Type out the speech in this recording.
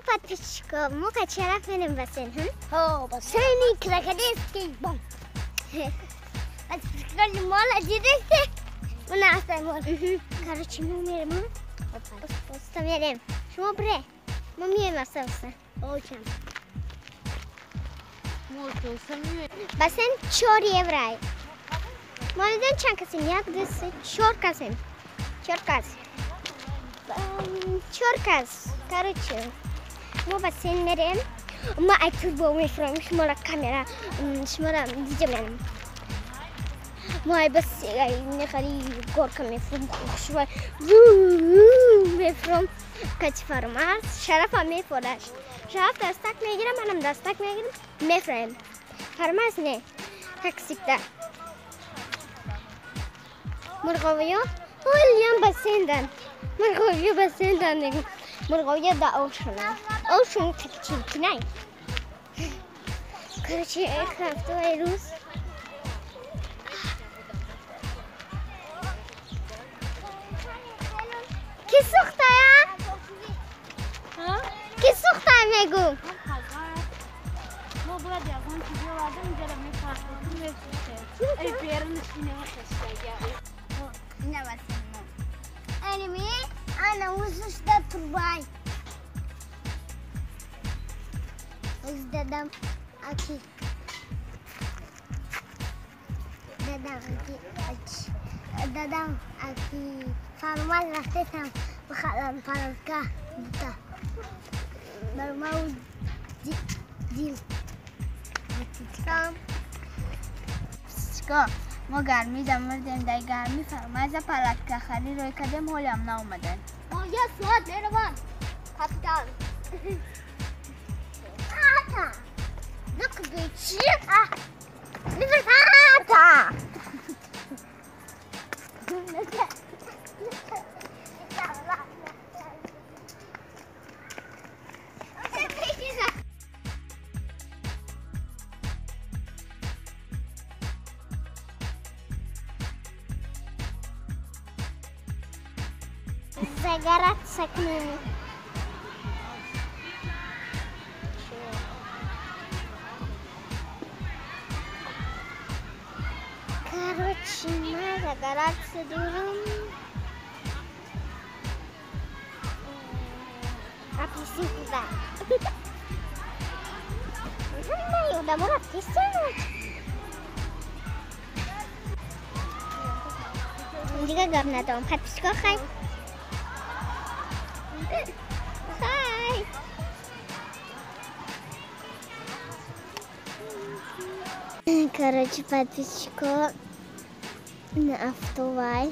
Подписчико, мо кати Шараф мерем бассейн, ҳм? Ҳо, бассейни крокодилский бом. Подписчикони мола дидесте? Уна ҳастай мол. Короче, мо мерем, ҳм? Оста мерем. Шумо бре. Мо меоем оста оста. Очам. Бассейн 4 евро. Мо медонем чанд касем? 1, 2, 3, 4 касем. 4 кас. 4 кас. Короче, мо бассейн мерем. Ма ай турбо мефурам, шуморо камера, шуморо дида мерем. Мо ай бас ай нехари горка мефурам, хушвай мефурам. Кати фармарс, Шарафа мефураш. Шараф дастак мегирам, манам дастак мегирам, мефурем. Фармарс не, как всегда. Мурғовиё ҳолиям бассейндан. Мурғовиё бассейндан мегӯм. Мурғовиё да овшона. Овшон чиркинай. Короче, рафтовай рӯз. Ки сӯхтая? Ки сӯхтая мегӯм? Мо бояд ягон чиз овардем, инҷара мепартотум, мефурӯшем. Эй, берунаш инама хештага. Ина бассейн мо. Аними, ана узушда турбай. Уз дадам аки. Дадам аки ач. Дадам аки фармаз рафтесам бихарам палатка дута. Бармау дил. Сам. Чико, мо гармӣ замурдем, дар гармӣ фармаза палатка харӣ рой кардем, ҳолиам наомаданд. Мо як соат меравам. Капитан. Ата. Look bitch. Ah. Ата. Загораться к нему. Короче, мы загораться дуром. Апельсин куда? Знаю, домой апельсин. Дига гап надорам. Подписчико, хай. Хай. Короче, подписчико на автовай.